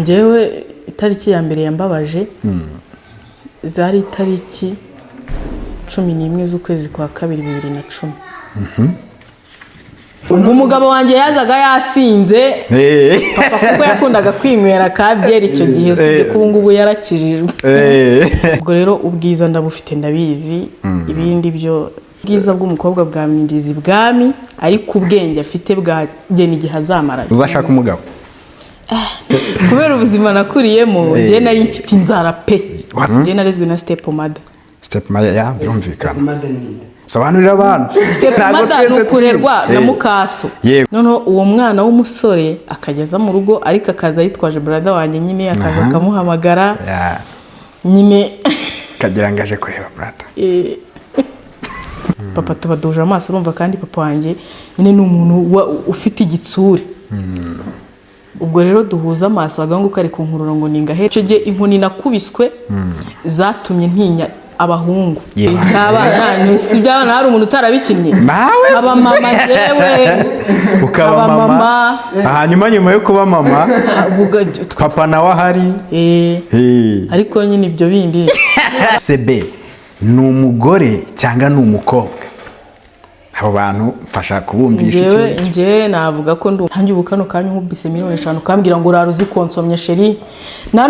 Njyewe itariki ya mbere yambabaje zari itariki 11 z'ukwezi kwa kabiri 2010. Ubwo umugabo wanjye yazaga yasinze, papa, kuko yakundaga kwinywera ka byeri icyo gihe, usibye ko ubu ngubu yarakijijwe. Ubwo rero ubwiza ndabufite, ndabizi. Ibindi byo, ubwiza bw'umukobwa bwamwinjiza ibwami, ariko ubwenge afite bwagena igihe azamara. Uzashaka umugabo? Kubera ubuzima nakuriyemo, njye nari mfite inzara pe. Njye narezwe na step mother. Step mother, ya, birumvikana. Sobanurira abantu. Step Ntabwo mother ni twese ukurerwa tubizi. na mukaso. Noneho uwo mwana w'umusore akageza mu rugo, ariko akaza yitwaje brother wanjye nyine, akaza akamuhamagara nyine. Kagira ngo aje kureba brother. Papa tuba duhuje amaso, urumva, kandi papa wanjye nyine ni umuntu ufite igitsure. Ubwo rero duhuza amaso, agahungu kari kunkurura ngo ningahe. Icyo gihe inkoni nakubiswe zatumye ntinya abahungu. Iby'abana si iby'abana, hari umuntu utarabikinnye? Nawe se? Aba mama jewe. Ukaba Aba mama. mama. Hanyuma nyuma yo kuba mama, papa nawe ahari. Ariko nyine ibyo bindi. Sebe ni umugore cyangwa ni umukobwa? Abo bantu mfasha kubumvisha icyo Njyewe uri cyo. Njyewe navuga ko ndi ntange ubu kano kanya nkubise miliyoni 5 ukambwira ngo urara uzikonsomye chérie, nta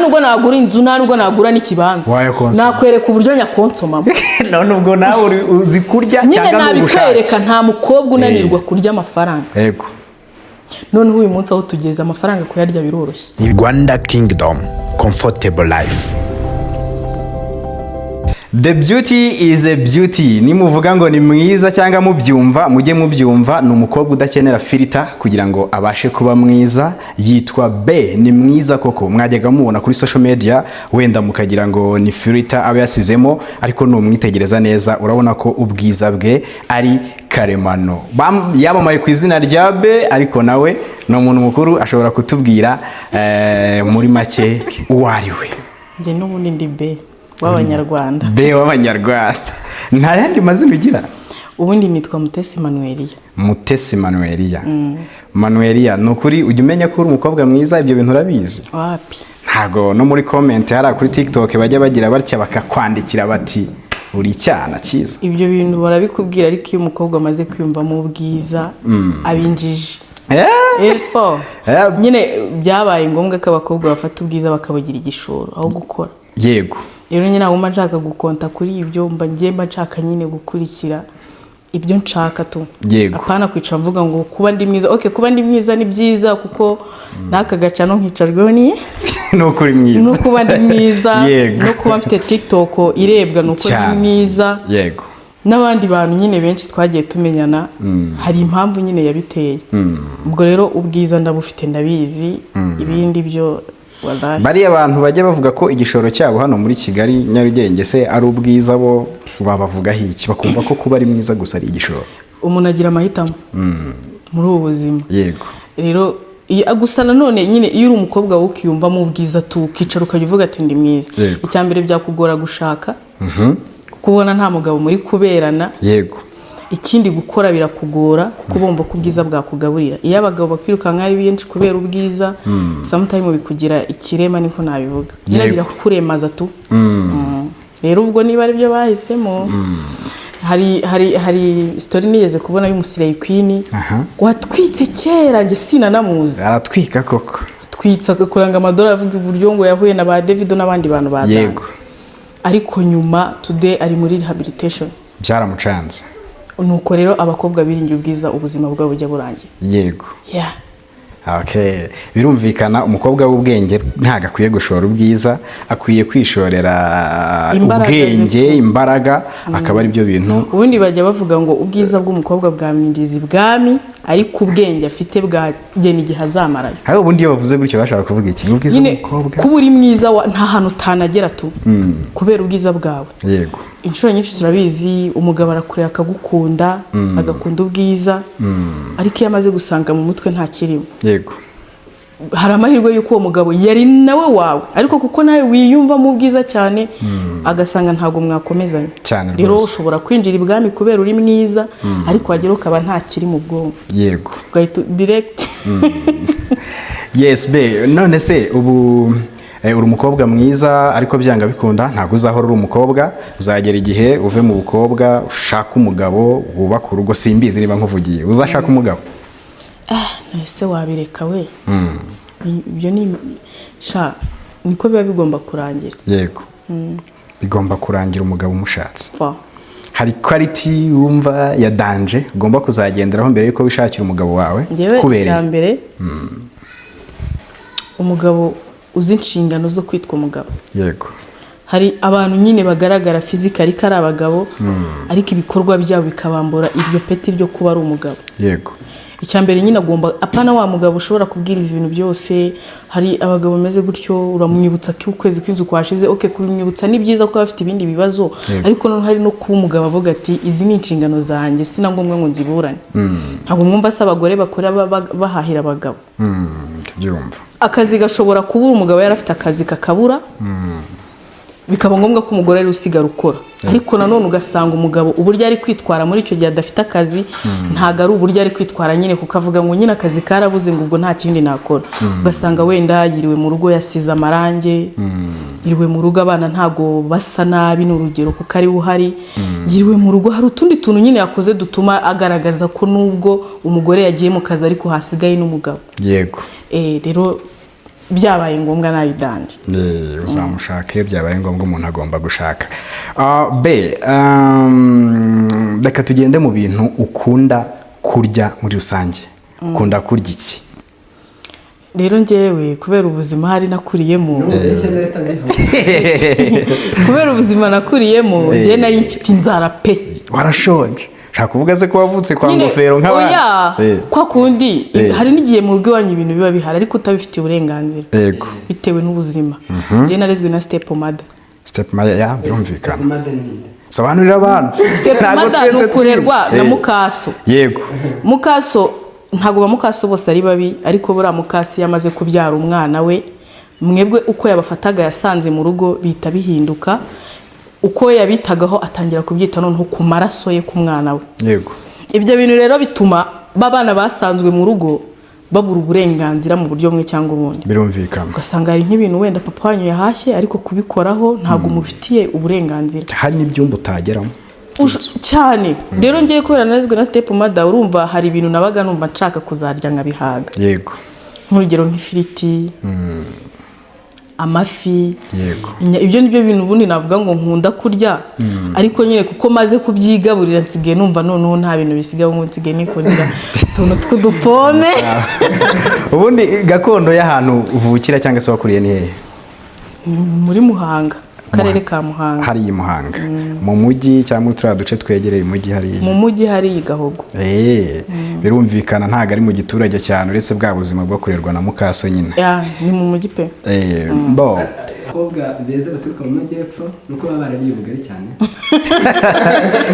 nubwo nagura inzu, nta nubwo nagura n'ikibanza. Wayakonsoma. Nakwereka uburyo nyakonsomamo. None ubwo nawe uzi kurya Nyine cyangwa ni ubushake? nabikwereka. Nta mukobwa unanirwa kurya amafaranga. Noneho uyu munsi aho tugeze, amafaranga kuyarya biroroshye. Rwanda Kingdom, comfortable life. The beauty is a beauty. Nimuvuga ngo ni mwiza cyangwa mubyumva, mujye mubyumva. Ni umukobwa udakenera filter kugira ngo abashe kuba mwiza. Yitwa B, ni mwiza koko. Mwajyaga mubona kuri social media wenda mukagira ngo ni filter aba yasizemo, ariko numwitegereza neza urabona ko ubwiza bwe ari karemano. Yamamaye ku izina rya B, ariko nawe ni umuntu mukuru, ashobora kutubwira muri make uwo ari we. Njye n'ubundi ndi B w'Abanyarwanda. B w'Abanyarwanda. Nta yandi mazina ugira? Ubundi nitwa Mutesi Manueliya. Mutesi Manueliya. Manueliya, ni ukuri ujya umenya ko uri umukobwa mwiza? Ibyo bintu urabizi? Wapi. Ntago no muri comment hariya kuri TikTok bajya bagira batya bakakwandikira bati uri icyana cyiza? Ibyo bintu barabikubwira, ariko iyo umukobwa amaze kwiyumvamo ubwiza abinjije efo. Nyine byabaye ngombwa ko abakobwa bafata ubwiza bakabugira igishoro aho gukora. Rero nyine ntabwo mba nshaka gukonta kuri ibyo, mba ngiye mba nshaka nyine gukurikira ibyo nshaka tu. Apana kwicara mvuga ngo kuba ndi mwiza. OK, kuba ndi mwiza ni byiza, kuko n'aka gacano nkicajweho ni ni uko uri mwiza. No kuba ndi mwiza, no kuba mfite TikTok irebwa ni uko ndi mwiza. N'abandi bantu nyine benshi twagiye tumenyana, hari impamvu nyine yabiteye. Ubwo rero ubwiza ndabufite, ndabizi. Ibindi byo, wallahi. Bariya bantu bajya bavuga ko igishoro cyabo hano muri Kigali, Nyarugenge se, ari ubwiza, bo babavugaho iki? Bakumva ko kuba ari mwiza gusa ari igishoro. Umuntu agira amahitamo muri ubu buzima. Rero gusa nanone nyine iyo uri umukobwa wowe ukiyumvamo ubwiza tu, ukicara ukajya uvuga ati ndi mwiza, icya mbere byakugora gushaka, kuko ubona nta mugabo muri kuberana. Ikindi, gukora birakugora, kuko bumva ko ubwiza bwakugaburira. Iyo abagabo bakwirukanka ari benshi kubera ubwiza, sometime bikugira ikirema, niko nabivuga nyine. Birakuremaza tu. Rero ubwo niba aribyo bahisemo, hari story nigeze kubona y'umu slay queen watwitse kera, njye sinanamuzi. Aratwika koko. Twitse agakuranga amadolari, avuga uburyo ngo yahuye na ba Davido n'abandi bantu ba Dani. Ariko nyuma today ari muri rehabilitation. Byaramucanze. Nuko rero abakobwa biringiye ubwiza, ubuzima bwabo bujya burangira. Yeah. Okay. Birumvikana, umukobwa w'ubwenge ntabwo akwiye gushora ubwiza, akwiye kwishorera Imbaraga ubwenge, ze. imbaraga, akaba ari byo bintu. Ubundi bajya bavuga ngo ubwiza bw'umukobwa bwamwinjiza ibwami, ariko ubwenge afite bwagena igihe azamarayo. Hari ubundi iyo bavuze gutyo bashaka kuvuga iki? Ubwiza Nyine bw'umukobwa kuba uri mwiza nta hantu utanagera tu kubera ubwiza bwawe. Inshuro nyinshi turabizi, umugabo arakureba akagukunda, agakunda ubwiza, ariko iyo amaze gusanga mu mutwe nta kirimo, hari amahirwe y'uko uwo mugabo yari nawe wawe, ariko kuko nawe wiyumvamo ubwiza cyane, agasanga ntabwo mwakomezanya. Rero ushobora kwinjira ibwami kubera uri mwiza, ariko wagera ukaba nta kiri mu bwonko, ugahita direct. Yes, be none se ubu uri umukobwa mwiza, ariko byanga bikunda ntabwo uzahora uri umukobwa. Uzagera igihe uve mu bukobwa, ushake umugabo, wubake urugo. Simbizi niba nkuvugiye, uzashaka umugabo? Ese wabireka we? Ibyo ni sha niko biba bigomba kurangira. Yego, bigomba kurangira umugabo umushatse. Fa. Hari quality wumva ya danger ugomba kuzagenderaho mbere yuko wishakira umugabo wawe? Njyewe Kubereye. icya mbere, umugabo uzi inshingano zo kwitwa umugabo. Hari abantu nyine bagaragara physically ko ari abagabo, ariko ibikorwa byabo bikabambura iryo peti ryo kuba ari umugabo. Icya mbere nyine agomba, apana wa mugabo ushobora kubwiriza ibintu byose. Hari abagabo bameze gutyo, uramwibutsa ko ukwezi kw'inzu kwashize. Okay, kubimwibutsa ni byiza kuko aba afite ibindi bibazo, ariko noneho hari no kuba umugabo avuga ati: "Izi ni inshingano zanjye, si na ngombwa ngo nziburane." Ntabwo mwumva se abagore bakora bahahira abagabo? Ndabyumva. Akazi gashobora kubura, umugabo yari afite akazi kakabura, bikaba ngombwa ko umugore ari we usigara ukora. Ariko nanone ugasanga umugabo uburyo ari kwitwara muri icyo gihe adafite akazi ntabwo ari uburyo ari kwitwara nyine, kuko avuga ngo nyine akazi karabuze, ngo ubwo nta kindi nakora. Ugasanga wenda yiriwe mu rugo yasize amarange, yiriwe mu rugo abana ntabwo basa nabi, ni urugero, kuko ari we uhari. Yiriwe mu rugo hari utundi tuntu nyine yakoze dutuma agaragaza ko nubwo umugore yagiye mu kazi ariko hasigaye n'umugabo. Rero byabaye ngombwa nabi danger. Uzamushaka iyo byabaye ngombwa. Umuntu agomba gushaka. Be reka tugende mu bintu ukunda kurya muri rusange. Ukunda kurya iki? Rero njyewe kubera ubuzima hari nakuriyemo, kubera ubuzima nakuriyemo, njyewe nari mfite inzara pe. Warashonje? Ushaka kuvuga se ko wavutse kwa Nyine, ngofero nk'abandi? Oya, kwa kundi hari n'igihe mu rugo iwanyu ibintu biba bihari ariko utabifitiye uburenganzira, bitewe n'ubuzima. Njyewe narezwe na step mother. Step mother, ya, birumvikana. Sobanurira abantu. Step Ntabwo mother ni twese ukurerwa tubizi. na mukaso. Mukaso, ntabwo ba mukaso bose ari babi, ariko buriya mukaso iyo amaze kubyara umwana we, mwebwe uko yabafataga yasanze mu rugo bihita bihinduka. Uko yabitagaho atangira kubyita noneho ku maraso ye, ku mwana we. Ibyo bintu rero bituma ba bana basanzwe mu rugo babura uburenganzira mu buryo bumwe cyangwa ubundi. Ugasanga hari nk'ibintu wenda papa wanyu yahashye, ariko kubikoraho ntabwo mubifitiye uburenganzira. Hari n'ibyumba utageramo. Cyane. Rero ngiye kubera narezwe na step mother, urumva hari ibintu nabaga numva nshaka kuzarya nkabihaga. Nk'urugero nk'ifiriti, amafi. Ibyo ni byo bintu ubundi navuga ngo nkunda kurya, ariko nyine kuko maze kubyigaburira nsigaye numva noneho nta bintu bisigaye, ngo nsigaye nikundira utuntu tw'udupome. Ubundi gakondo y'ahantu uvukira cyangwa se wakuriye ni hehe? Muri Muhanga, Karere ka Muhanga. Hariya i Muhanga mu mujyi cyangwa muri turiya duce twegereye umujyi hariya? Mu mujyi hariya i Gahogo. Birumvikana ntabwo ari mu giturage cyane, uretse bwa buzima bwo kurerwa na mukaso nyine. Ya, ni mu mujyi pe. Bo Abakobwa beza baturuka mu majyepfo ni uko baba barariye ubugari cyane.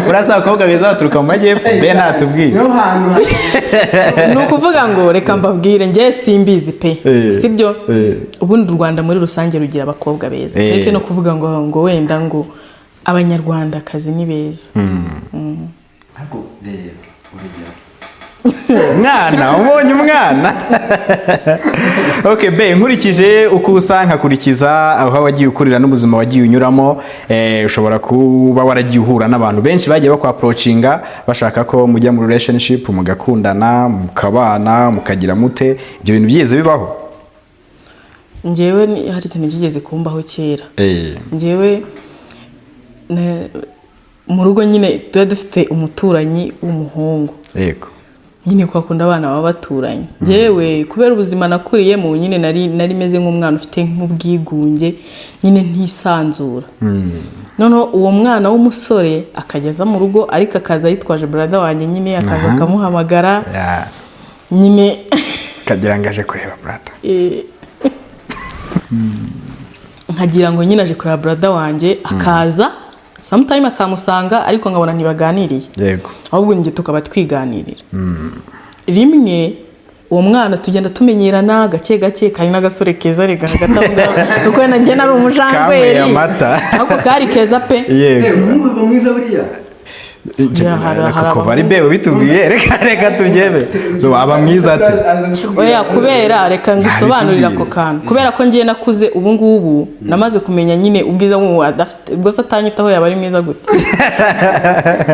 Urasa abakobwa beza baturuka mu majyepfo, be ntatubwiye. Niho hantu Ni ukuvuga ngo reka mbabwire, njye simbizi pe. Sibyo? Ubundi u Rwanda muri rusange rugira abakobwa beza. Tureke no kuvuga ngo wenda ngo Abanyarwandakazi ni beza. Ariko reba urugero. Mwana, ubonye umwana. Okay be, nkurikije uko usa, nkakurikiza aho wagiye ukurira n'ubuzima wagiye unyuramo, ushobora kuba waragiye uhura n'abantu benshi bagiye bakwapproachinga bashaka ko mujya mu relationship, mugakundana, mukabana, mukagira mute. Ibyo bintu byigeze bibaho? Njyewe hari ikintu kigeze kumbaho kera. Njyewe mu rugo nyine tuba dufite umuturanyi w'umuhungu. Nyine kwa kundi abana baba baturanye, njyewe kubera ubuzima nakuriyemo nyine nari meze nk'umwana ufite nk'ubwigunge nyine, ntisanzura. Noneho uwo mwana w'umusore akajya aza mu rugo, ariko akaza yitwaje brother wanjye nyine, akaza akamuhamagara nyine. Kagira ngo aje kureba brother. Nkagira ngo nyine aje kureba brother wanjye, akaza sometime akamusanga, ariko nkabona ntibaganiriye, ahubwo njye tukaba twiganirira. Rimwe uwo mwana tugenda tumenyerana gake gake, kari n'agasore keza rega hagati aho ngaho, kuko wenda njye nari Kanyweye umujangweri. amata. Ariko kari keza pe. Umuhungu aba mwiza buriya. Ya, hari Kuva ari bewe bitubwiye, reka tubyeme. So aba mwiza ate? Oya, kubera reka ngusobanurire ako kantu, kubera ko ngiye nakuze, ubu ngubu namaze kumenya nyine ubwiza bw'umuntu adafite. Ubwo se atanyitaho yaba ari mwiza gute?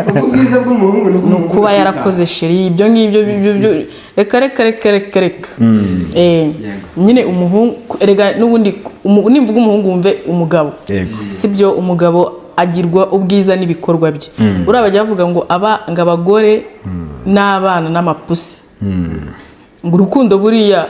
Ubwo ubwiza bw'umuhungu ni Ni ukuba yarakoze, chéri, ibyo ngibyo reka reka reka reka reka. Nyine umuhungu erega n'ubundi nimvuga umuhungu wumve umugabo. Sibyo, umugabo agirwa ubwiza n'ibikorwa bye. Buriya bajya bavuga ngo aba ngo abagore n'abana n'amapusi, ngo urukundo buriya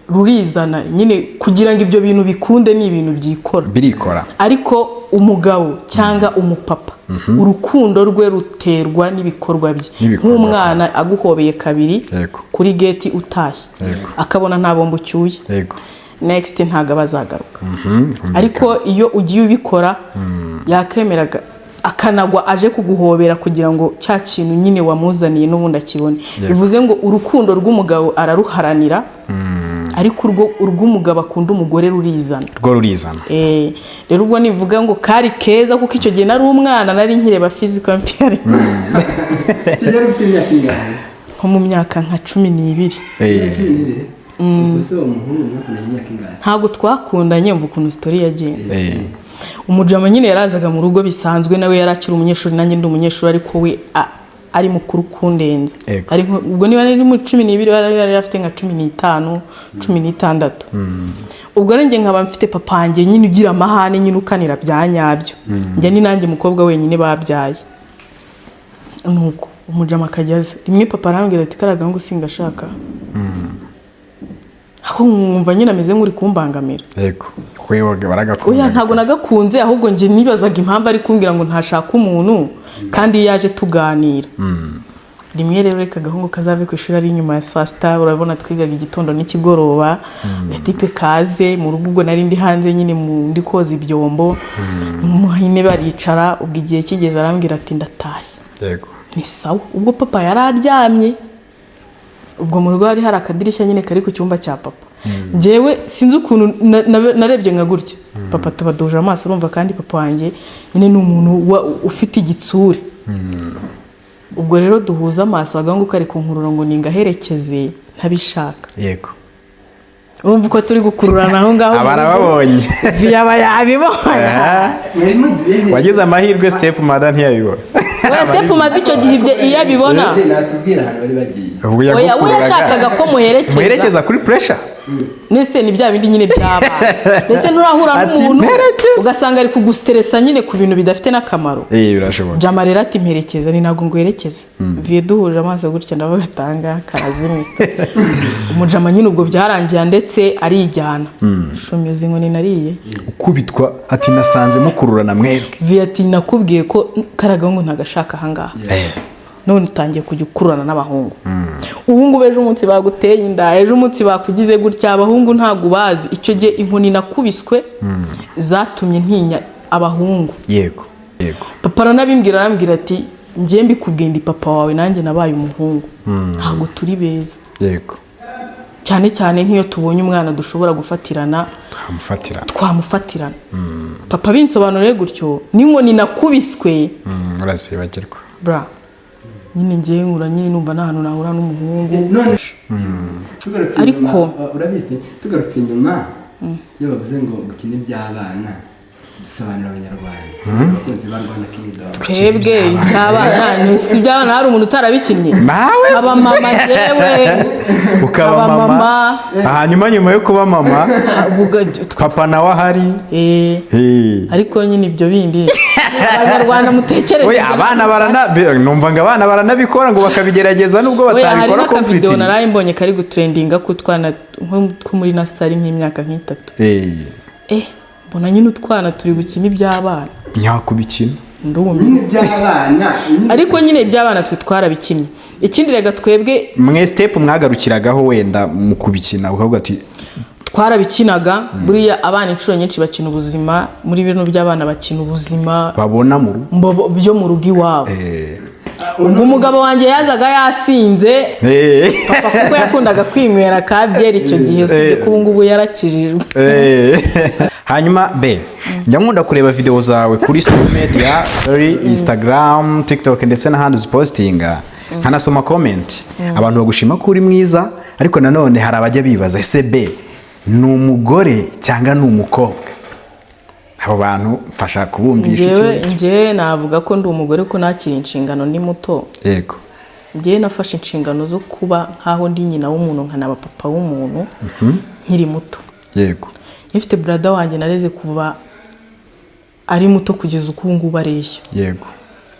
rurizana nyine. Kugira ngo ibyo bintu bikunde ni ibintu byikora. Birikora. Ariko umugabo cyangwa umupapa, urukundo rwe ruterwa n'ibikorwa bye. N'ibikorwa. Nk'umwana aguhobeye kabiri kuri gate utashye, akabona nta bombo ucyuye, next ntabwo aba azagaruka. Ariko iyo ugiye ubikora, yakemeraga akanagwa aje kuguhobera kugira ngo cya kintu nyine wamuzaniye n'ubundi akibone. Bivuze ngo urukundo rw'umugabo araruharanira, ariko urwo urw'umugabo akunda umugore rurizana. Rwo rurizana. Rero ubwo nivuga ngo kari keza, kuko icyo gihe nari umwana, nari nkireba physical appearance. Kigali ufite imyaka ingahe? Nko mu myaka nka 12. 12. Ubwo se uwo muhungu mwakundanye imyaka ingahe? Ntabwo twakundanye. Mva ukuntu story yagenze. Umujama nyine yarazaga mu rugo bisanzwe, nawe yari akiri umunyeshuri, nanjye ndi umunyeshuri, ariko we ari mukuru kundenza. Ari ubwo niba nari muri 12, yari afite nka 15, 16. Ubwo rero njye nkaba mfite papa wanjye nyine ugira amahane, nyine ukanira bya nyabyo. Njye ni nanjye mukobwa wenyine babyaye. Nuko umujama akajya aza rimwe, papa arambwira ati: "Kariya gahungu singashaka." Aho nkumva nyine ameze nk'uri kumbangamira. Yego, kuko yewe baragakunda. Oya, ntabwo nagakunze, ahubwo njye nibazaga impamvu ari kumbwira ngo ntashaka umuntu kandi iyo yaje tuganira. Rimwe rero, reka agahungu kazave ku ishuri ari inyuma ya saa sita. Urabona twigaga igitondo n'ikigoroba. Gatipe kaze mu rugo, ubwo nari ndi hanze nyine ndi koza ibyombo, muhine baricara. Ubwo igihe kigeze arambwira ati: "Ndatashye." Ni sawa. Ubwo papa yari aryamye. Ubwo mu rugo hari hari akadirishya nyine kari ku cyumba cya papa. Njyewe sinzi ukuntu narebye nka gutya, papa tuba duhuje amaso. Urumva kandi papa wanjye nyine ni umuntu ufite igitsure. Ubwo rero duhuza amaso, agahungu kari kunkurura ngo ningaherekeze ntabishaka. Urumva uko turi gukururana aho ngaho mu rugo. Barababonye. Yaba yabibonye. Mwari mugiye he? Wagize amahirwe step mother ntiyabibona. Oya, step mother icyo gihe ibyo iyo abibona. Natubwira ahantu bari bagiye. Ubwo Oya, we yagukururaga. yashakaga ko muherekeza. Muherekeza kuri pressure. Nese ni bya bindi nyine by'abana, mbese nturahura Ati, n'umuntu "Mperekeza." ugasanga ari kugustressa nyine ku bintu bidafite n'akamaro? Birashoboka. Jama rero ati: "Mperekeza." Ni ntabwo nguherekeza. Viye duhuje amaso gutya, ndavuga atanga karazimye. Umujama nyine ubwo byarangiye ndetse arijyana. Shumi, uzi inkoni nariye? Ukubitwa, ati: "Nasanze mukururana mwebwe." Viye ati: "Nakubwiye ko karagahungu ntagashaka ahangaha, none utangiye kujya ukururana n'abahungu. Ubu ngubu ejo umunsi baguteye inda, ejo umunsi bakugize gutya, abahungu ntabwo ubazi." Icyo gihe inkoni nakubiswe zatumye ntinya abahungu. yego yego Papa aranabimbwira, arambwira ati: "Njye mbikubwiye ndi papa wawe, nanjye nabaye umuhungu, ntabwo turi beza." Cyane cyane nk'iyo tubonye umwana dushobora gufatirana, twamufatira. Twamufatirana. Papa binsobanuriye gutyo n'inkoni nakubiswe. Urazibagirwa. Bra, nyine ngewe nkura nyine numva nta hantu nahura n'umuhungu. None tugarutse inyuma, urabizi, tugarutse inyuma, iyo bavuze ngo gukina iby'abana, dusobanura Abanyarwanda, abakunzi ba Rwanda Kingdom. Twebwe iby'abana, si iby'abana, hari umuntu utarabikinnye? Nawe se? Aba mama jewe. Ukaba aba mama. Mama. Hanyuma nyuma yo kuba mama, papa nawe ahari. Ariko nyine ibyo bindi Abanyarwanda mutekereje. Oya, abana barana numva ngo abana baranabikora, ngo bakabigerageza nubwo Oya, hari batabikora n'akavideo completely. naraye mbonye kari gutrendinga k'utwana nko two muri nursery, nk'imyaka nk'itatu. Mbona nyine utwana turi gukina iby'abana. Nyakubikina. Ndumva. Nyine iby'abana nyine. Ariko nyine iby'abana twe twarabikinnye. Ikindi rega twebwe Mwe step mwagarukiragaho wenda mu kubikina ukavuga ati twarabikinaga. Buriya abana inshuro nyinshi bakina ubuzima muri bino by'abana, bakina ubuzima babona mu rugo. byo mu rugo iwabo. Ubwo umugabo wanjye yazaga yasinze, papa kuko yakundaga kwinywera ka byeri icyo gihe, usibye ko ubu ngubu yarakijijwe. Hanyuma be, njya nkunda kureba video zawe kuri social media, sorry, Instagram, TikTok ndetse n'ahandi uzipostinga, nkanasoma comment. Abantu bagushima ko uri mwiza, ariko nanone hari abajya bibaza: ese be ni umugore cyangwa ni umukobwa? Abo bantu mfasha kubumvisha icyo Njyewe uri cyo. Njyewe navuga ko ndi umugore, ko nakira inshingano ndi muto. Njyewe nafashe inshingano zo kuba nkaho ndi nyina w'umuntu, nkanaba papa w'umuntu nkiri muto. Ngifite brother wanjye nareze kuva ari muto kugeza uko ubu ngubu areshya.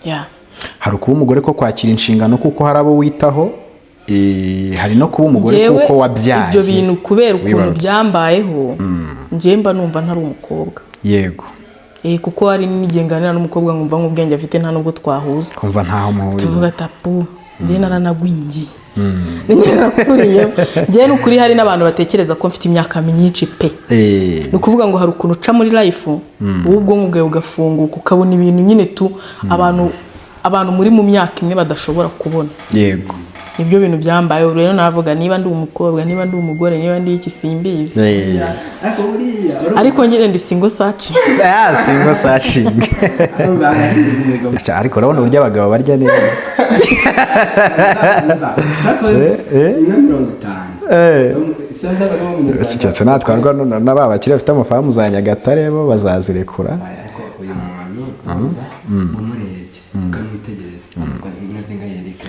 Yeah. Hari ukuba umugore ko kwakira inshingano kuko hari abo witaho, hari no kuba umugore Njyewe kuko wabyaye, ibyo bintu kubera ukuntu wibarutse. byambayeho, njyewe mba numva ntari umukobwa. Kuko hari n'igihe nganira n'umukobwa nkumva nk'ubwenge afite nta nubwo twahuza. Kumva ntaho muhuriye. Tuvuga ati apu, njyewe naranagwingiye, njyewe nakuriyemo. Njyewe ni ukuri, hari n'abantu batekereza ko mfite imyaka myinshi pe. Ni ukuvuga ngo hari ukuntu uca muri life, wowe ubwonko bwawe bugafunguka, ukabona ibintu nyine tu abantu muri mu myaka imwe badashobora kubona. Nibyo bintu byambayeho. Rero navuga niba ndi umukobwa, niba ndi umugore, niba ndi iki, simbizi. Ariko buriya Ariko nyine ndi single searching. Ah, single searching. Urumva umugabo. Ariko urabona uburyo abagabo barya neza. Bakoze inka 50. Isaha barimo Umunyarwanda. Keretse natwarwa na ba bakire bafite amafaranga za Nyagatare, bo bazazirekura. Ariko uyu muntu urumva, umurebye ukamwitegereza, ubwo inka zingahe, Eric?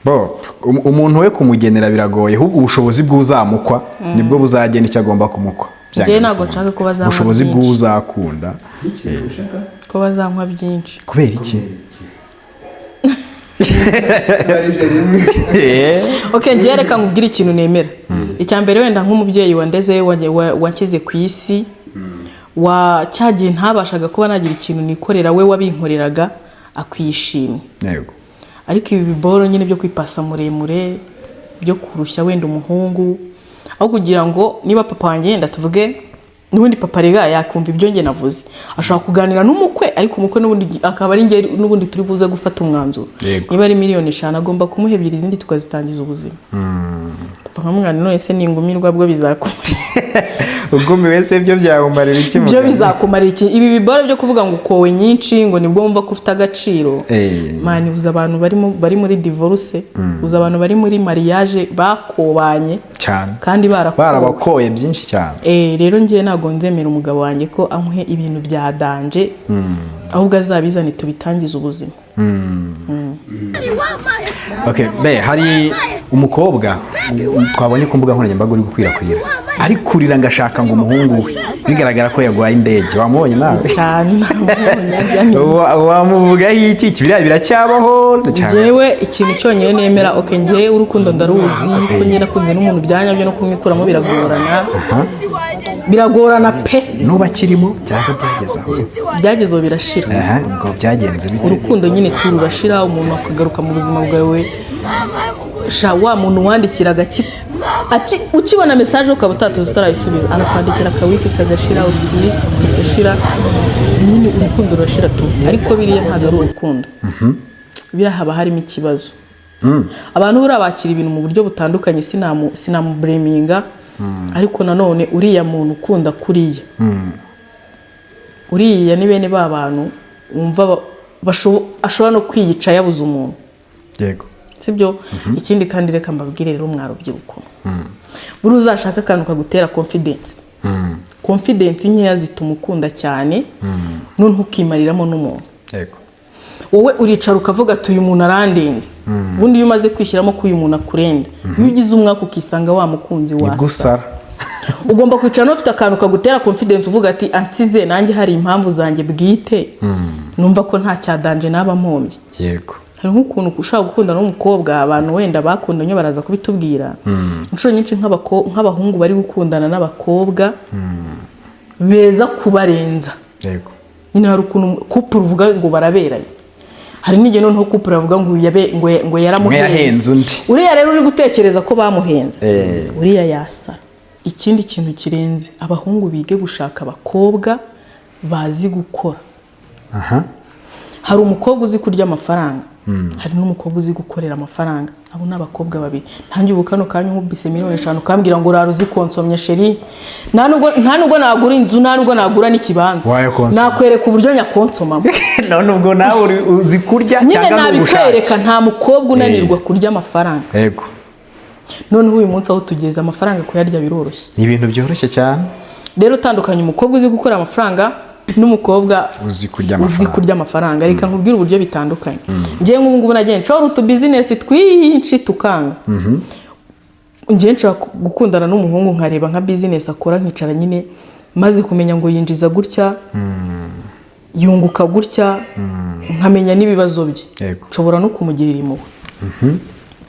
Bo umuntu we kumugenera biragoye, ahubwo ubushobozi bw'uzamukwa nibwo buzagena icyo agomba kumukwa. Njyewe ntabwo nshaka ko bazanywa Ubushobozi byinshi. bw'uzakunda. Iki ushaka? Ko bazanywa byinshi. Kubera iki? Barije rimwe. Ok, njyewe reka nkubwire ikintu nemera. Icya mbere, wenda nk'umubyeyi wandeze, wanshyize ku isi, wa cya gihe ntabashaga kuba nagira ikintu nikorera, we wabinkoreraga, akwiye ishimwe. Ariko ibi biboro nyine byo kwipasa muremure, byo kurushya wenda umuhungu, aho kugira ngo niba papa wanjye, yenda tuvuge n'ubundi papa rega yakumva ibyo njye navuze, ashobora kuganira n'umukwe, ariko umukwe n'ubundi akaba ari njye n'ubundi turi buze gufata umwanzuro. Niba ari miliyoni 5, agomba kumuha ebyiri, izindi tukazitangiza ubuzima. Papa nkamwana, none se ningumirwa bwo bizakumara? Ugumiwe se byo byamumarira iki? Ibyo Muganga? Bizakumarira iki? Ibi biboro byo kuvuga ngo ukowe nyinshi, ngo nibwo wumva ko ufite agaciro. Man, uzi abantu bari muri divorce, uzi abantu bari muri mariage bakobanye Cyane. kandi barakowe. Barabakoye byinshi cyane. Rero njyewe ntabwo nzemera umugabo wanjye ko anywe ibintu bya danger, ahubwo azabizane tubitangize ubuzima. Okay, be, hari umukobwa twabonye ku mbuga nkoranyambaga uri gukwirakwira ari kurira ngo ashaka ngo umuhungu we, bigaragara ko yarwaye indege. Wamubonye nawe? Cyane, namubonye ajya Wamuvugaho iki? Biriya biracyabaho cyane? Njyewe ikintu cyonyine nemera, ok, njyewe urukundo ndaruzi, ko njye nakunze n'umuntu byanyabyo, no kumwikuramo biragorana, biragorana pe. Nuba akirimo cyangwa byageze aho? Byageze aho birashira. Aha, ngo byagenze bite? Urukundo nyine tu rurashira, umuntu akagaruka mu buzima bwawe. Sha, wa muntu wandikiraga ukibona message ukaba utatuzi utarayisubiza, arakwandikira akawiki kagashira, utuwiki tugashira, nyine urukundo rurashira tu. Ariko biriya ntabwo ari urukundo, biriya haba harimo ikibazo. Abantu buriya bakira ibintu mu buryo butandukanye. Sinamublaminga, ariko nanone uriya muntu ukunda kuriya, uriya ni bene ba bantu wumva ashobora no kwiyica yabuze umuntu. Sibyo? Ikindi kandi, reka mbabwire rero, mwa rubyiruko, buri uzashaka akantu kagutera confidence. Confidence nkeya zituma ukunda cyane, noneho ukimariramo n'umuntu. Wowe uricara ukavuga ati: "Uyu muntu arandenze." Ubundi iyo umaze kwishyiramo ko uyu muntu akurenze, iyo ugize umwaka ukisanga wa mukunzi wasa Gusara. Ugomba kwicara n'ufite akantu kagutera confidence, uvuga ati: "Ansize nanjye hari impamvu zanjye bwite, numva ko nta cya danger naba mpombye." Hari nk'ukuntu ushobora gukundana n'umukobwa, abantu wenda bakundanye baraza kubitubwira inshuro nyinshi, nk'abahungu bari gukundana n'abakobwa beza kubarenza. Nyine hari ukuntu couple uvuga ngo baraberanye, hari n'igihe noneho couple bavuga ngo ngo yaramuhenze. Umwe yahenze undi. Uriya rero uri gutekereza ko bamuhenze, uriya yasara. Ikindi kintu kirenze, abahungu bige gushaka abakobwa bazi gukora. Hari umukobwa uzi kurya amafaranga. Hari n'umukobwa uzi gukorera amafaranga. Abo ni abakobwa babiri. Ntange ubu kano kanya nkubise miliyoni 5, ukambwira ngo urara uzikonsomye, chéri, nta nubwo nagura inzu, nta nubwo nagura n'ikibanza. Wayakonsoma. Nakwereka uburyo nyakonsomamo. None ubwo nawe uzi kurya Nyine cyangwa ni ubushake? nabikwereka. Nta mukobwa unanirwa kurya amafaranga. Noneho uyu munsi aho tugeze, amafaranga kuyarya biroroshye. Ni ibintu byoroshye cyane. Rero utandukanye umukobwa uzi gukora amafaranga n'umukobwa uzi kurya uzi amafaranga. kurya amafaranga. Reka nkubwire uburyo bitandukanye. Njyewe nk'ubu ngubu nagiye nshora utubusiness twinshi tukanga. Njyewe nshobora gukundana n'umuhungu, nkareba nka business akora, nkicara nyine maze kumenya ngo yinjiza gutya, yunguka gutya, nkamenya n'ibibazo bye. Nshobora no kumugirira impuhwe,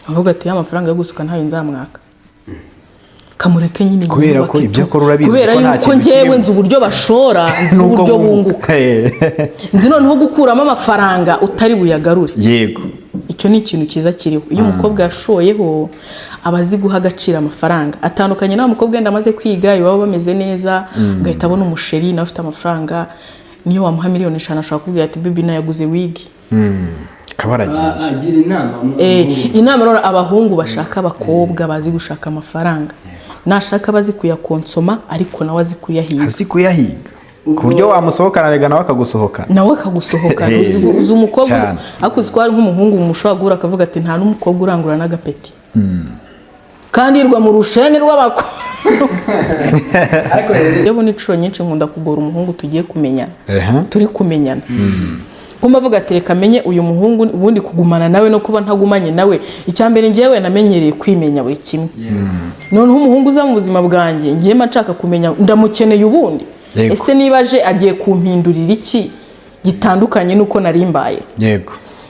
avuga ati ya mafaranga yo gusuka ntayo nzamwaka, kamureke nyine Kubera yubake ko ibyo tu. akora urabizi Kubera ko nta yuko kintu njyewe kirimo. nzi uburyo bashora, nzi Nuko uburyo bunguka, nzi noneho gukuramo amafaranga utari buyagarure. Icyo ni ikintu cyiza kiriho. Iyo umukobwa yashoyeho, aba azi guha agaciro amafaranga, atandukanye n'wa mukobwa wenda amaze kwiga, iwabo bameze neza, ugahita abona umuchéri nawe ufite amafaranga. Niyo wamuha miliyoni 5, ashobora kukubwira ati: "Baby, nayaguze wig." Akaba aragiye. Agira inama umuhungu. Inama rero, abahungu bashaka abakobwa bazi gushaka amafaranga, nashaka bazi kuyakonsoma, ariko nawe azi kuyahiga. Azi kuyahiga ku buryo wamusohokana rega nawe akagusohokana. Nawe akagusohokana. Uzi umukobwa Cyane. ariko uzi ko hari nk'umuhungu mushobora guhura akavuga ati: "Nta n'umukobwa urangura n'agapeti," kandi yirwa mu rushene rw'abakobwa. Ariko rero Iyo ubona inshuro nyinshi nkunda kugora umuhungu tugiye kumenyana, turi kumenyana, kumba avuga ati: "Reka menye uyu muhungu." Ubundi kugumana nawe no kuba ntagumanye nawe, icya mbere ngewe namenyereye kwimenya buri kimwe. Noneho umuhungu uza mu buzima bwanjye, ngiye mba nshaka kumenya ndamukeneye ubundi. Ese niba aje, agiye kumpindurira iki gitandukanye n'uko nari mbaye?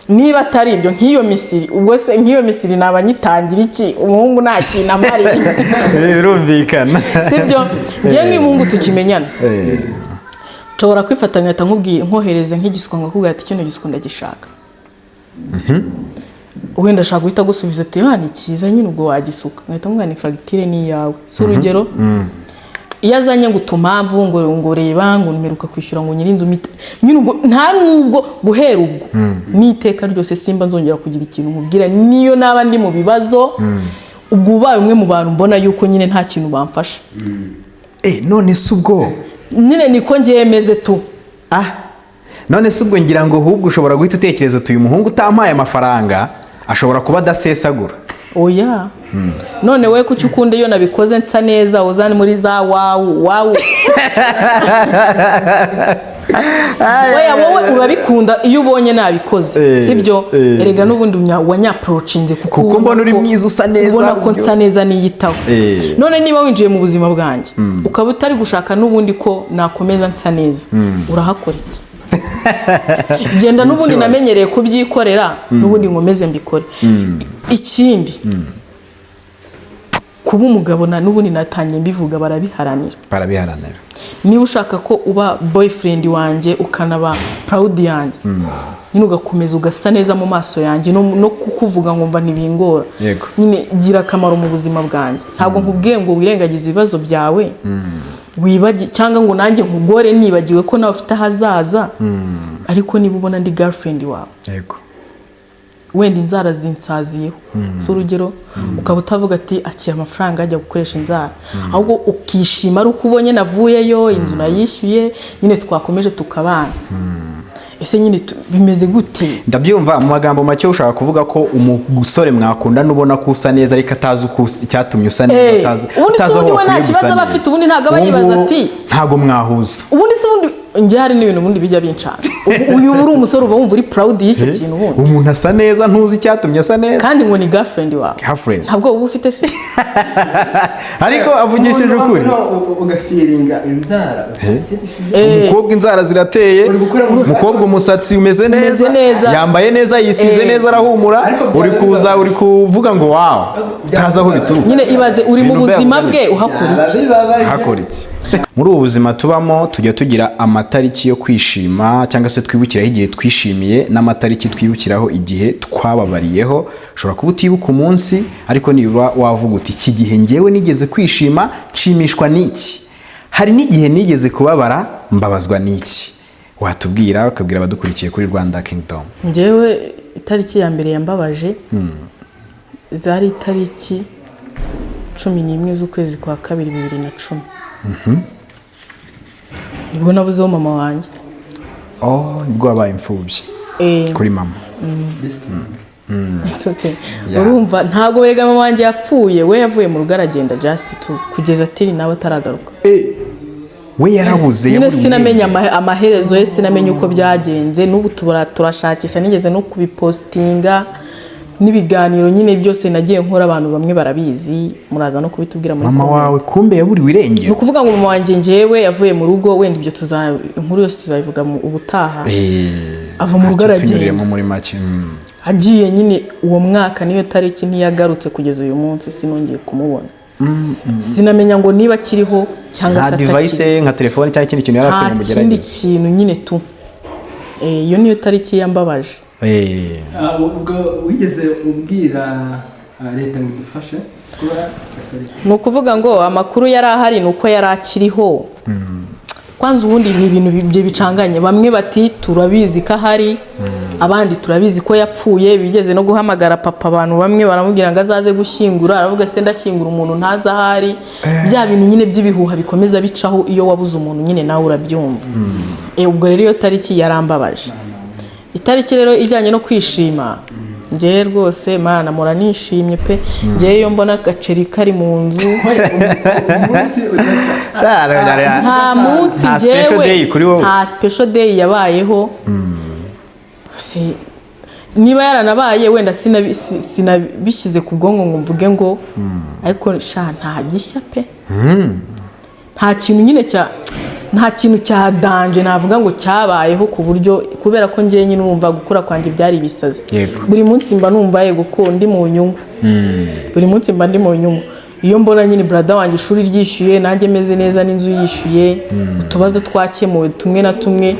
Niba atari ibyo, nk'iyo misiri, ubwo se nk'iyo misiri naba nyitangira iki umuhungu nta kintu amariye? Birumvikana. Sibyo? Ngewe nk'uyu muhungu tukimenyana, nshobora kwifata nkahita nkubwiye, nkohereza nk'igisuko, nkakubwira ati: "Kino gisuko ndagishaka." Wenda ashaka guhita agusubiza ati: "Ah, ni cyiza nyine, ubwo wagisuka." Nkahita mubwira ni fagitire ni iyawe. Si urugero, iyo azanye ngo utumpamvu, ngo reba, ngo mperuka kwishyura, ngo nyir'inzu nyine, ubwo nta nubwo guhera ubwo n'iteka ryose simba nzongera kugira ikintu nkubwira, niyo naba ndi mu bibazo. Ubwo ubaye umwe mu bantu mbona yuko nyine nta kintu bamfasha. None se ubwo Nyine niko ngiye meze tu. Ah, none se ubwo ngira ngo ahubwo ushobora guhita utekereza uti: "Uyu muhungu utampaye amafaranga ashobora kuba adasesagura." Oya, none we kuki ukunda iyo nabikoze nsa neza, uzane muri za wow wow? Oya, wowe urabikunda iyo ubonye nabikoze. Sibyo? Erega n'ubundi wanyapproachinze kuko Kuko mbona uri mwiza, usa neza, ubona ko nsa neza, niyitaho. None niba winjiye mu buzima bwanjye, ukaba utari gushaka n'ubundi ko nakomeza nsa neza, urahakora iki? Genda n'ubundi. Ikibazo. Namenyereye kubyikorera, n'ubundi nkomeze mbikore. Ikindi, kuba umugabo na n'ubundi natangiye mbivuga, barabiharanira. Barabiharanira. Niba ushaka ko uba boyfriend wanjye, ukanaba proud yanjye nyine, ugakomeza ugasa neza mu maso yanjye, no kukuvuga ngo mva ntibingora. Nyine gira akamaro mu buzima bwanjye. Ntabwo nkubwiye ngo wirengagize ibibazo byawe cyangwa ngo nanjye nkugore nibagiwe ko nawe ufite ahazaza, ariko niba ubona ndi girlfriend wawe, wenda inzara zinsaziyeho, si urugero, ukaba utavuga ati: "Akira amafaranga, ajya gukoresha inzara," ahubwo ukishima ari uko ubonye navuyeyo, inzu nayishyuye, nyine twakomeje tukabana, ese nyine bimeze gute? Ndabyumva. Mu magambo make, ushaka kuvuga ko umusore mwakundana ubona ko usa neza, ariko atazi uko icyatumye usa neza, Ubundi se atazi aho ubundi we nta wakwiye kibazo gusa aba neza. afite, ubundi ntabwo aba Ubu yibaza ngubu ntabwo mwahuza. Ubundi se ubundi njye hari n'ibintu ubundi bijya bincana. Uyu uri umusore, uba wumva uri proud y'icyo kintu ubundi? Umuntu asa neza, ntuzi icyatumye asa neza. Kandi ngo ni girlfriend wawe. Girlfriend. Ntabwo uba ufite se? Ariko avugishije ukuri. Ugafeelinga inzara. Umukobwa inzara zirateye, Uri gukora umukobwa umusatsi umeze neza, neza. yambaye neza, yisize neza, arahumura. Ariko Uri kuza uri kuvuga ngo wow, utazi aho bituruka. Nyine ibaze uri mu Ibintu buzima byabo bwe, uhakora iki? Bibabaje. Hakora iki? Muri ubu buzima tubamo, tujya tugira amatariki yo kwishima cyangwa se twibukiraho igihe twishimiye, n'amatariki twibukiraho igihe twababariyeho. Ushobora kuba utibuka umunsi, ariko nibura wavuga uti: "Iki gihe ngewe nigeze kwishima, nshimishwa n'iki? Hari n'igihe nigeze kubabara, mbabazwa n'iki?" Watubwira, ukabwira abadukurikiye kuri Rwanda Kingdom. Njyewe Itariki ya mbere yambabaje zari itariki 11 z'ukwezi kwa kabiri 2010, nibwo nabuzeho mama wanjye. Oh, nibwo wabaye imfubyi kuri mama? It's okay. Yeah. Urumva, ntabwo werega mama wanjye yapfuye, we yavuye mu rugo aragenda just to kugeza till nawe ataragaruka. Eh, we yarabuze? Nyine Yaburiwe sinamenya irengero. amaherezo ye, sinamenye uko byagenze. N'ubu turashakisha, nigeze no kubipostinga n'ibiganiro nyine byose nagiye nkora, abantu bamwe barabizi, muraza no kubitubwira muri Mama comment. wawe kumbe yaburiwe Ni irengero? ukuvuga ngo mama wanjye ngewe yavuye mu rugo, wenda ibyo tuza inkuru yose tuzayivuga mu ubutaha. Ava mu rugo aragenda. Tunyuriremo muri make. Agiye nyine uwo mwaka, niyo tariki, ntiyagarutse kugeza uyu munsi, sinongeye kumubona, sinamenya ngo niba akiriho cyangwa Nta se atakiriho. device nka telefone cyangwa ikindi kintu yari afite Nta ngo kindi mugerageze? kintu nyine tu. Iyo niyo tariki yambabaje. Ah, ubwo wigeze ubwira leta ngo idufashe kuba gasore? Ni ukuvuga ngo amakuru yari ahari ni uko yari akiriho. Kwanza ubundi ni ibintu bibye bicanganye, bamwe bati turabizi ko ahari, abandi turabizi ko yapfuye. Bigeze no guhamagara papa, abantu bamwe baramubwira ngo azaze gushyingura, aravuga se ndashyingura umuntu ntazi ahari? Bya bintu nyine by'ibihuha bikomeza bicaho iyo wabuze umuntu nyine, nawe urabyumva. Ubwo rero iyo tariki yarambabaje. Itariki rero ijyanye no kwishima, ngewe rwose mana mpora nishimye pe. Ngewe iyo mbona agaceri kari mu nzu Umunsi udasa nta munsi Nta special njyewe day kuri wowe? Nta special day yabayeho. Niba yaranabaye wenda sinabishyize ku bwonko ngo mvuge ngo, ariko sha nta gishya pe, nta kintu nyine cya nta kintu cya danger navuga ngo cyabayeho, ku buryo kubera ko ngewe nyine urumva gukura kwanjye byari ibisazi. Buri munsi mba numva yego ko ndi mu nyungu, buri munsi mba ndi mu nyungu. Iyo mbona nyine brother wanjye ishuri ryishyuye, nanjye meze neza n'inzu yishyuye, utubazo twakemuwe tumwe na tumwe,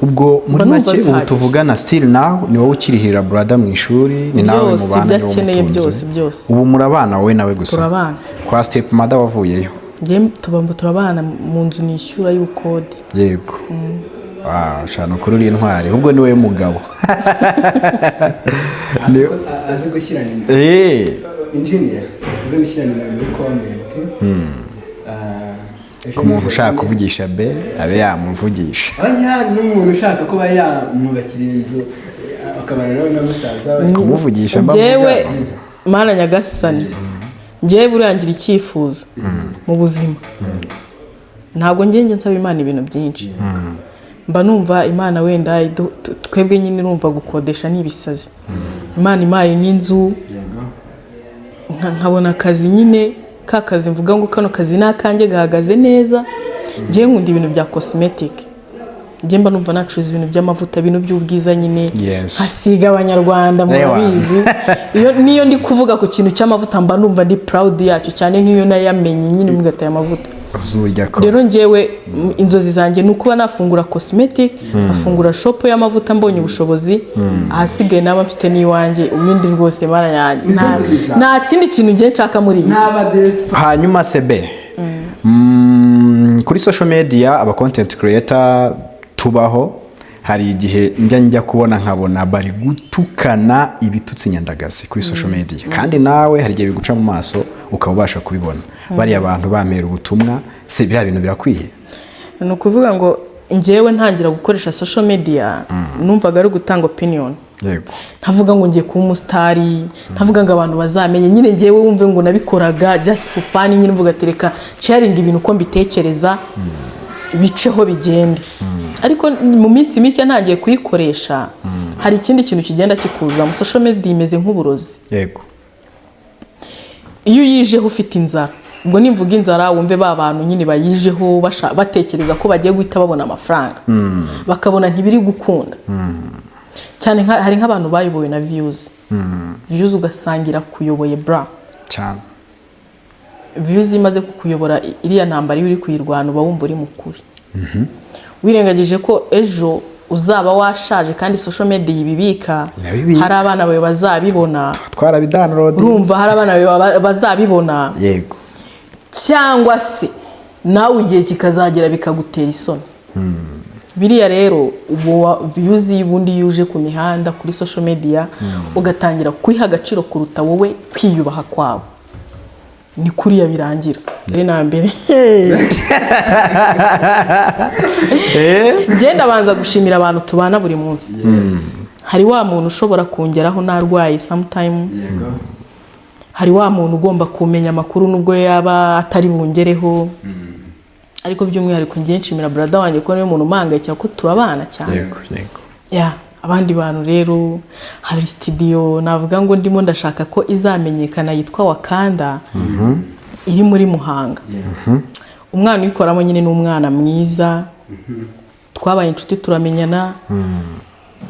Ubwo muri mba numva make ubu bihagije. tuvugana, still now ni wowe ukirihirira brother mu ishuri, ni nawe Byose, mubana, ibyo ni wowe akeneye umutunze? byose, byose. Ubu murabana wowe nawe gusa? Turabana. Kwa step mother wavuyeyo? Njye tuba turabana mu nzu nishyura y'ubukode. Yego. Ah, shana ukuri uri intwari, ahubwo ni wowe mugabo. Azi gushyira nimero. Engineer azi gushyira nimero muri comment. Ah, ejo Ku muntu n'ejo ushaka bundi- kuvugisha be, abe yamuvugisha. Oya, n'umuntu ushaka kuba yamwubakira inzu akabana nawe na musaza we. Kumuvugisha mba Njyewe mvuga. mana nyagasani, njyewe burangira icyifuzo mu buzima, ntabwo njye nsaba Imana ibintu byinshi. Mba numva Imana wenda twebwe nyine urumva gukodesha ni ibisazi, Imana impaye nk'inzu, nkabona akazi nyine, ka kazi mvuga ngo kano kazi ni akanjye gahagaze neza. Njyewe nkunda ibintu bya cosmetic, njye mba numva nacuruza ibintu by'amavuta, ibintu by'ubwiza nyine, nkasiga Abanyarwanda. Murabizi, iyo niyo ndi kuvuga ku kintu cy'amavuta mba numva ndi proud yacyo cyane, nk'iyo nayamenye nyine mugataye amavuta. Uzurya ko. Rero njyewe inzozi zanjye ni ukuba nafungura cosmetic, nkafungura shop y'amavuta mbonye ubushobozi, ahasigaye naba mfite n'iwanjye. Ubundi rwose mara yanjye nta kindi kintu ngiye nshaka muri iyi si. N'abadesipa. Hanyuma sebe kuri social media, aba content creator tubaho, hari igihe njya kubona nkabona bari gutukana ibitutsi nyandagazi kuri social media, kandi nawe hari igihe biguca mu maso ukaba ubasha kubibona, bariya bantu bamera ubutumwa se, biriya bintu birakwiye? Ni ukuvuga ngo njyewe ntangira gukoresha social media numvaga ari gutanga opinion. Ntavuga ngo ngiye kuba umusitari, ntavuga ngo abantu bazamenye nyine. Ngewe wumve ngo nabikoraga just for fun nyine, mvuga ati reka sharing ibintu uko mbitekereza, biceho bigende. Ariko mu minsi mike ntangiye kuyikoresha, hari ikindi kintu kigenda kikuzamo. Social media imeze nk'uburozi. Iyo uyijeho ufite inzara, ubwo nimvuga inzara wumve ba bantu nyine bayijeho batekereza ko bagiye guhita babona amafaranga, bakabona ntibiri gukunda cyane, hari nk'abantu bayobowe na views, views ugasanga irakuyoboye bra. Cyane. Views imaze kukuyobora, iriya ntambara iyo uri kuyirwana uba wumva uri mukuri, wirengagije ko ejo uzaba washaje kandi social media ibibika. Irabibika. Hari abana bawe bazabibona. Twarabidownload. Urumva, hari abana bawe bazabibona, cyangwa se nawe igihe kikazagera bikagutera isoni. Biriya rero ubu views, ubundi iyo uje ku mihanda, kuri social media, ugatangira kwiha agaciro kuruta wowe kwiyubaha kwawe, ni kuriya birangira. Mbere na mbere ngenda abanza gushimira abantu tubana buri munsi. Hari wa muntu ushobora kungeraho narwaye sometime, hari wa muntu ugomba kumenya amakuru nubwo yaba atari bungereho, ariko by'umwihariko ngiye nshimira brother wanjye ko niwe muntu umpangayikira, ko turabana cyane. yego yego Ya, abandi bantu rero, hari studio navuga ngo ndimo ndashaka ko izamenyekana yitwa Wakanda, iri muri Muhanga. Umwana uyikoramo nyine ni umwana mwiza, twabaye inshuti, turamenyana.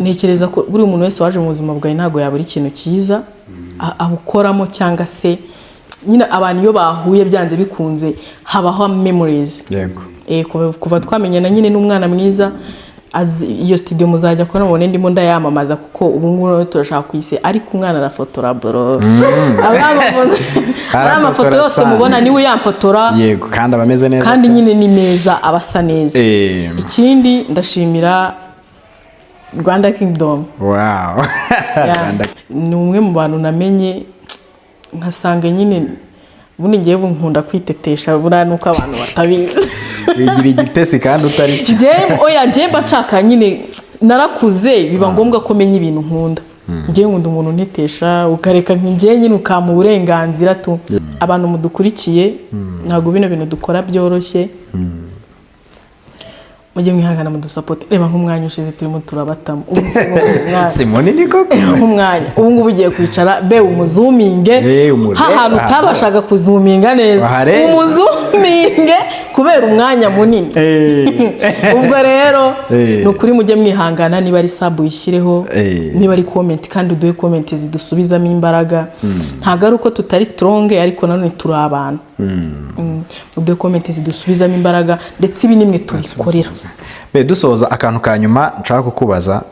Ntekereza ko buri muntu wese waje mu buzima bwawe ntabwo yabura ikintu cyiza abukoramo, cyangwa se nyine abantu iyo bahuye byanze bikunze habaho memories. Kuva twamenyana nyine n'umwana mwiza, iyo studio muzajya kubona mubone ndimo ndayamamaza, kuko ubu ngubu noneho turashaka kuyise, ariko umwana arafotora bro. Ari amafoto yose sana. mubona niwe yamfotora. Yego, kandi aba ameze neza. Kandi nyine ni meza, aba asa neza. Ikindi ndashimira Rwanda Kingdom. Ya, ni umwe mu bantu namenye nkasanga nyine ubundi ngewe nkunda kwitetesha, buriya nuko abantu batabizi. Wigira igitesi kandi utari cyo. Njyewe oya, njyewe mba nshaka nyine, narakuze biba ngombwa ko menya ibintu nkunda. Njyewe nkunda umuntu untetesha, ukareka njyewe nyine ukampa uburenganzira tu. Abantu mudukurikiye, ntabwo bino bintu dukora byoroshye, mujye mwihangana mudusapote. Reba nk'umwanya ushize turimo turabatamo ubu si umwanya. Si munini koko. Nk'umwanya ubu ngubu ugiye kwicara be umuzuminge Umurebe hahantu ahantu utabashaga kuzuminga neza, Wahareba. umuzuminge kubera umwanya munini. Ubwo rero ni ukuri mujye mwihangana, niba ari sub uyishyireho, niba ari comment kandi uduhe comment zidusubizamo imbaraga. Ntabwo ari uko tutari strong, ariko nanone turi abantu. Muduhe comment zidusubizamo imbaraga, ndetse ibi nimwe tubikorera. Be, dusoza, akantu ka nyuma nshaka kukubaza.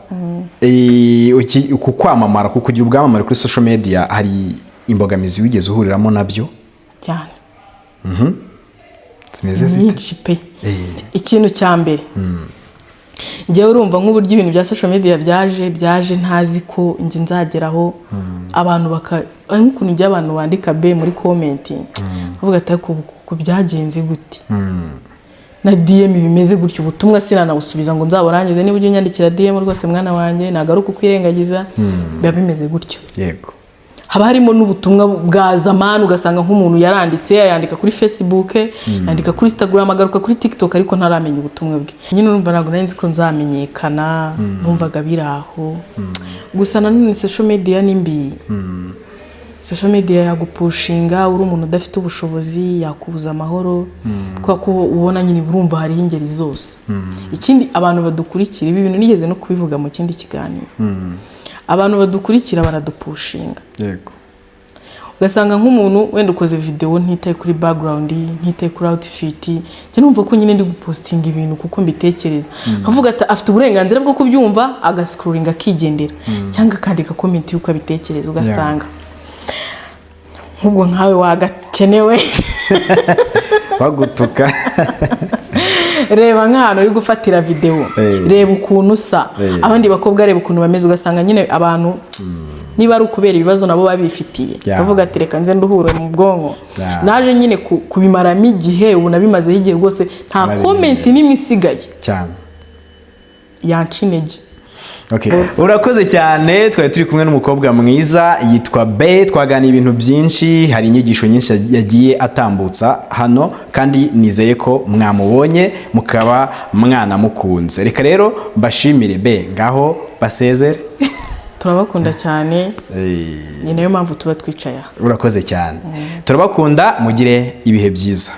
Ku kwamamara, ku kugira ubwamamare kuri social media, hari imbogamizi wigeze uhuriramo nabyo? Cyane. Zimeze zite? Nyinshi pe. Ikintu cya mbere, njyewe urumva nk'uburyo ibintu bya social media byaje ntazi ko njye nzageraho abantu baka ari nk'ukuntu njye abantu bandika be muri comment bavuga ati: "Ariko ubu kuko byagenze gute?" Na DM bimeze gutyo, ubutumwa sinanabusubiza ngo nzaburangize. Niba ujya unyandikira DM rwose, mwana wanjye, ntabwo ari ukukwirengagiza, biba bimeze gutyo. Haba harimo n'ubutumwa bwa zamani, ugasanga nk'umuntu yaranditse, yandika kuri Facebook, yandika kuri Instagram, agaruka kuri TikTok, ariko ntaramenya ubutumwa bwe. Nyine urumva ntabwo nari nzi ko nzamenyekana, numvaga biri aho gusa. Nanone social media ni mbi. Social media yagupushinga uri umuntu udafite ubushobozi, yakubuza amahoro, kubera ko ubona nyine urumva hariho ingeri zose. Ikindi, abantu badukurikira, ibi bintu nigeze no kubivuga mu kindi kiganiro, abantu badukurikira baradupushinga. Ugasanga nk'umuntu wenda ukoze videwo, ntitaye kuri background, ntitaye kuri outfit, njye numva ko nyine ndi gupostinga ibintu kuko mbitekereza, nkavuga ati afite uburenganzira bwo kubyumva, agascrollinga akigendera, cyangwa akandika comment y'uko abitekereza. Ugasanga nk'ubwo nkawe wagakenewe Bagutuka. Reba nk'ahantu uri gufatira videwo, reba ukuntu usa, abandi bakobwa reba ukuntu bameze. Ugasanga nyine abantu, niba ari ukubera ibibazo nabo babifitiye, bavuga ati: "Reka nze nduhure mu bwonko." Naje nyine kubimaramo igihe, ubu nabimazeho igihe rwose, nta Warabimenyereye. comment n'imwe isigaye yanca intege. Okay. Urakoze cyane. Twari turi kumwe n'umukobwa mwiza yitwa B, twaganiye ibintu byinshi, hari inyigisho nyinshi yagiye atambutsa hano, kandi nizeye ko mwamubonye mukaba mwanamukunze. Reka rero mbashimire. B, ngaho basezere. Turabakunda cyane, ni nayo mpamvu tuba twicaye aha. Urakoze cyane, turabakunda, mugire ibihe byiza.